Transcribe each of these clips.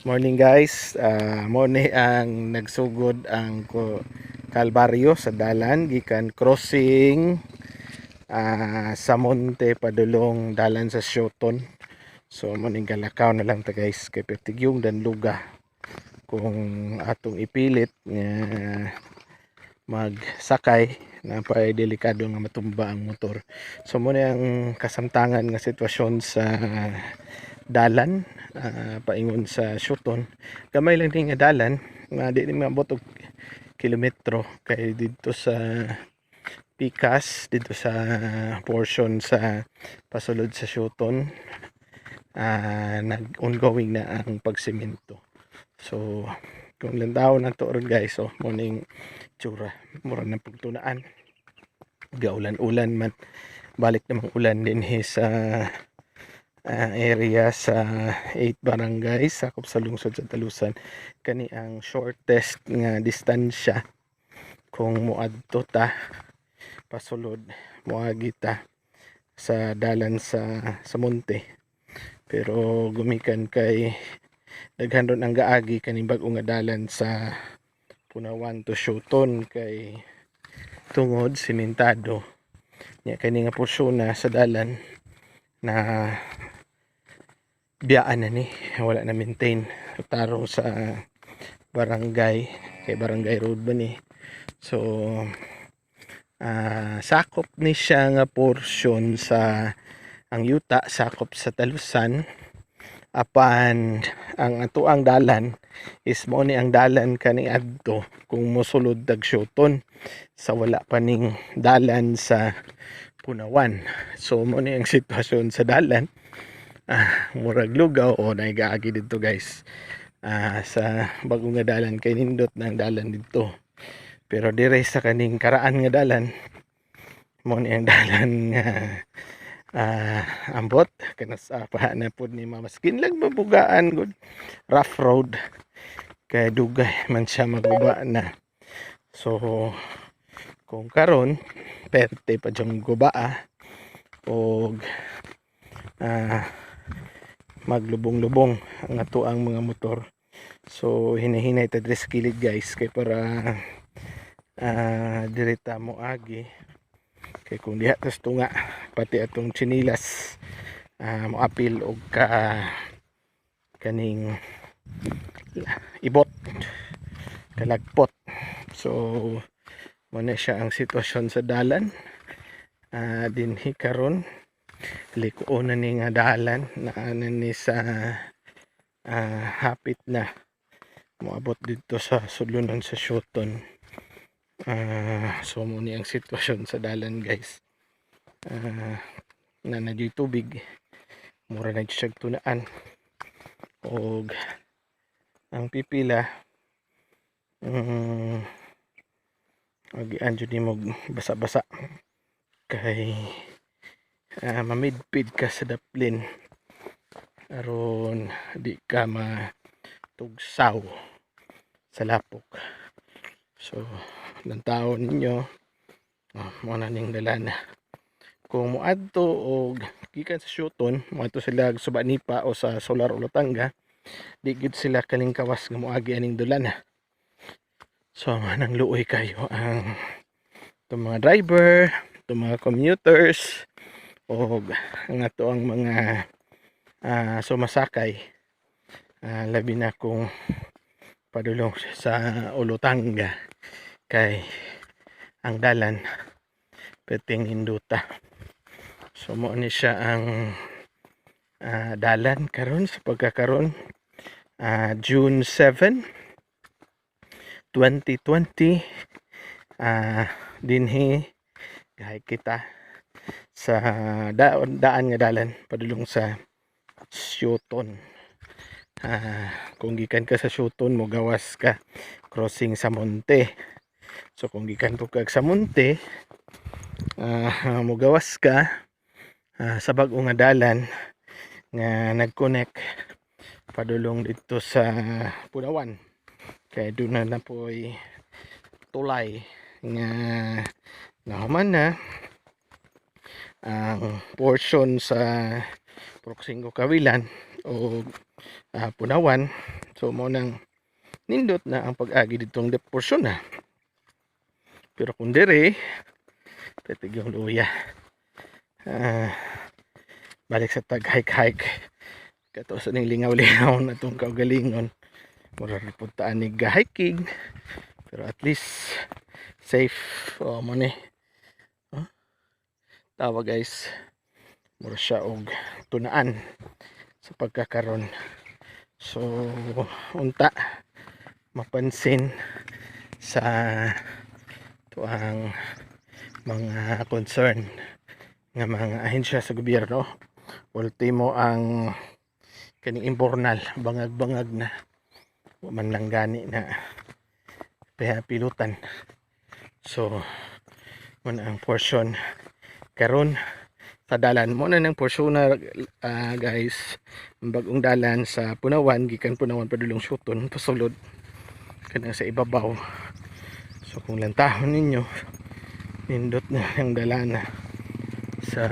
Morning, guys. Mo ni ang nagsugod ang ko Kalbaryo sa dalan gikan crossing sa Monte padulong dalan sa Shoton. So mo ning galakaw na lang ta, guys, kay pertigyong danluga kung atong ipilit nga magsakay na pa, delikado nga matumba ang motor. So mo ni ang kasamtangan nga sitwasyon sa dalan paingon sa Shoton. Gamay lang din nga dalan nga di ni maabot og kilometro kay didto sa Pikas, didto sa portion sa pasulod sa Shoton, nag ongoing na ang pagsimento. So kung lantaw na to ron, guys, so mo ning tsura, mura ng pagtunaan, gaulan-ulan man, balik namang ulan din sa area sa 8 barangay sakop sa lungsod sa Talusan. Kani ang shortest nga distansya kung moadto ta pasulod, moagi ta sa dalan sa monte, pero gumikan kay daghan ron ang gaagi kaning bag-o nga dalan sa Punawan to Shoton kay tungod simentado nya. Kani nga porsyon na sa dalan na biyaan na ni, wala na maintain tarong sa barangay kay barangay road ba ni. So sakop ni siya nga portion sa ang yuta sakop sa Talusan, apan ang atoang dalan is mao ni ang dalan kani adto kung mosulod tag Shoton sa wala pa ning dalan sa Punawan. So mo ni ang sitwasyon sa dalan, murag lugaw o naigaagi dito, guys, sa bagong nga dalan kay nindot na ang dalan didto. Pero dire sa kaning karaan nga dalan, mo ni ang dalan nga ambot kanus-a pa na pud ni, maskin lang mabugaan gud, rough road kay dugay man siya maguba na. So kung karon perte pa dyang gubaa og maglubong-lubong ang ato ang mga motor. So hinahinay ta diri sa kilid, guys, kay para diri ta mo agi, kay kung diha tas tunga, pati atong tsinilas moapil og ka kaning ibot, kalagpot. So mo na siya ang sitwasyon sa dalan dinhi karon. Liko na ni nga dalan na ni sa hapit na moabot didto sa sulunan sa Shoton. So mo ni ang sitwasyon sa dalan, guys, na na tubig, mura na siya tunaan og ang pipila agian jud nimo basa-basa kay mamidpid ka sa daplin aron di ka matugsaw sa lapok. So lantawon ninyo, oh, mo na ning dalan kung moadto og gikan sa Shoton, moadto sila og Suba Nipa o sa Solar Olotanga, di gyud sila kalingkawas nga moagi aning dalan. So manang luoy kayo ang itong mga driver, itong mga commuters o ang ato ang mga sumasakay, labi na kung padulong sa Olotanga kay ang dalan perting ninduta. So mo ni siya ang dalan karon sa pagkakaron, June 7, 2020, dinhi gahay kita sa daan nga dalan padulong sa Shoton. Kung gikan ka sa Shoton, mo gawas ka crossing sa Monte. So kung gikan po kag sa Monte, mo gawas ka sa bag-o nga dalan nga nag-connect padulong didto sa Punawan kay doon na na po'y tulay nga nahuman na ang portion sa Purok 5 Kawilan o Punawan. So mo nang nindot na ang pag-agi ditong porsyon na. Pero kung dire pwede yung luya. Ah, balik sa tag hike hike kato sa ning lingaw-lingaw na tong kaugalingon, mura ra pud ta anig hiking, pero at least safe. Oh, mo ni, huh? Tawa guys, mura siya og tunaan sa pagkakaron. So unta mapansin sa tuang mga concern nga mga ahensya sa gobyerno, ultimo ang kaning imbornal, bangag-bangag na, wa man lang gani na pilutan. So mo na ang portion karon sa dalan. Mo na ng portion na guys, ang bagong dalan sa Punawan, gikan Punawan padulong Suton, pasulod kanang sa ibabaw. So kung lantahon ninyo, nindot na ang dalana sa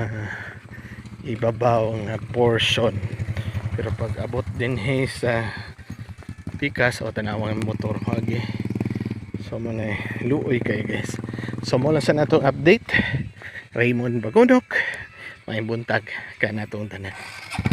ibabaw nga portion. Pero pag abot din he sa pikas o tanawang motor agi. So mo na, luoy kay guys. So mo lang sa natong update. Raymond Bagunok, may buntag kanatong tanan.